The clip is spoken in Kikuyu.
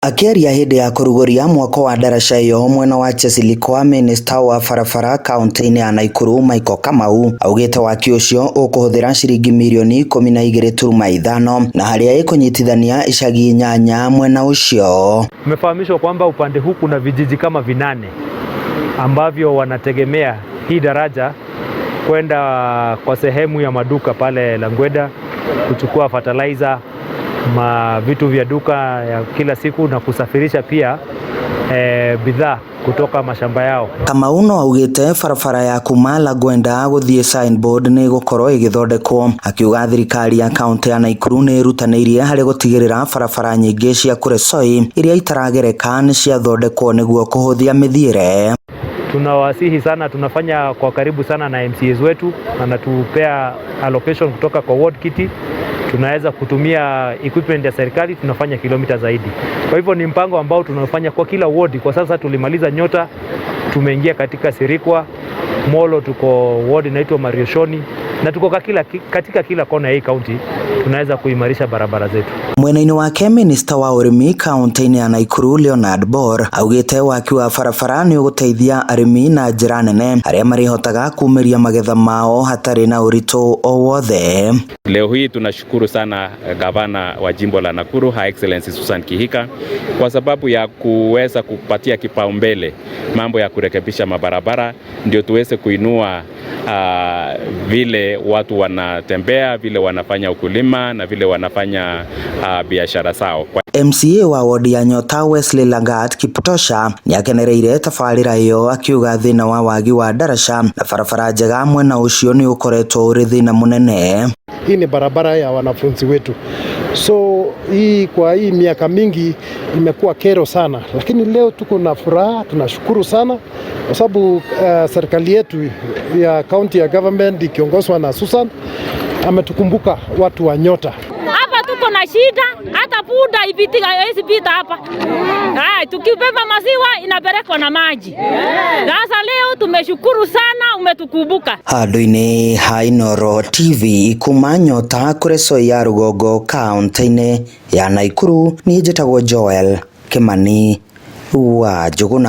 Akĩaria hĩndĩ ya kũrugũria mwako wa ndaraca ĩyo mwena wa Chesilikwa, minista wa barabara kaunti-inĩ ya Nakuru Michael Kamau augĩte waki ũcio ũkũhũthĩra ciringi mirioni 12.5 na harĩa ĩkũnyitithania icagi 8 mwena ũcio. Tumefahamishwa kwamba upande huu kuna vijiji kama 8 ambavyo wanategemea hii daraja kwenda kwa sehemu ya maduka pale Langweda kuchukua fertilizer, ma vitu vya duka ya kila siku na kusafirisha pia bidhaa kutoka mashamba yao. Kamau no augĩte barabara ya kuma Langwenda gũthiĩ Signboard nĩ ĩgũkorwo ĩgĩthondekwo, akiuga thirikari ya kaunti ya Nakuru nĩ ĩrutanĩirie harĩ gũtigĩrĩra barabara nyingĩ cia Kuresoi iria itaragereka nĩ ciathondekwo nĩguo kũhũthia mĩthiĩre. Tunawasihi sana, tunafanya kwa karibu sana na MCAs wetu, anatupea allocation kutoka kwa ward kitty, tunaweza kutumia equipment ya serikali, tunafanya kilomita zaidi. Kwa hivyo ni mpango ambao tunafanya kwa kila ward. Kwa sasa tulimaliza Nyota, tumeingia katika Sirikwa, Molo, tuko ward inaitwa Marioshoni na tuko katika kila kona ya hii county tunaweza kuimarisha barabara zetu. Mwena-inĩ wake minista wa ũrĩmi kaunti-inĩ ya Nakuru Leonard Bor augĩte waki wa barabara nĩ ũgũteithia arĩmi na njĩra nene arĩa marĩhotaga kumĩria magetha mao hatarĩ na ũritũ o wothe. Leo hii tunashukuru sana gavana wa jimbo la Nakuru Her Excellency Susan Kihika kwa sababu ya kuweza kupatia kipaumbele mambo ya kurekebisha mabarabara ndio tuweze kuinua vile watu wanatembea, vile wanafanya ukulima na vile wanafanya biashara zao. MCA wa wodi ya Nyota Wesley Langat Kiptosha nĩakenereire tabarĩra ĩyo akiuga thĩna wa wagi wa ndaraca na barabara njega mwena ũcio nĩ ũkoretwo ũrĩ thĩna mũnene. Hii ni barabara ya wanafunzi wetu, so hii kwa hii miaka mingi imekuwa kero sana, lakini leo tuko na furaha, tunashukuru sana kwa sababu serikali yetu ya county ya government ikiongozwa na Susan ametukumbuka watu wa Nyota. Hapa tuko na shida, hata punda ipitika haiwezi pita hapa. Hai, tukibeba maziwa inapelekwa na maji. Sasa leo tumeshukuru sana, umetukumbuka. Handũ-inĩ ha Inooro TV kuma Nyota Kuresoi ya rũgongo kaunti-inĩ ya Nakuru, niĩ njĩtagwo Joel Kimani wa Njũgũna.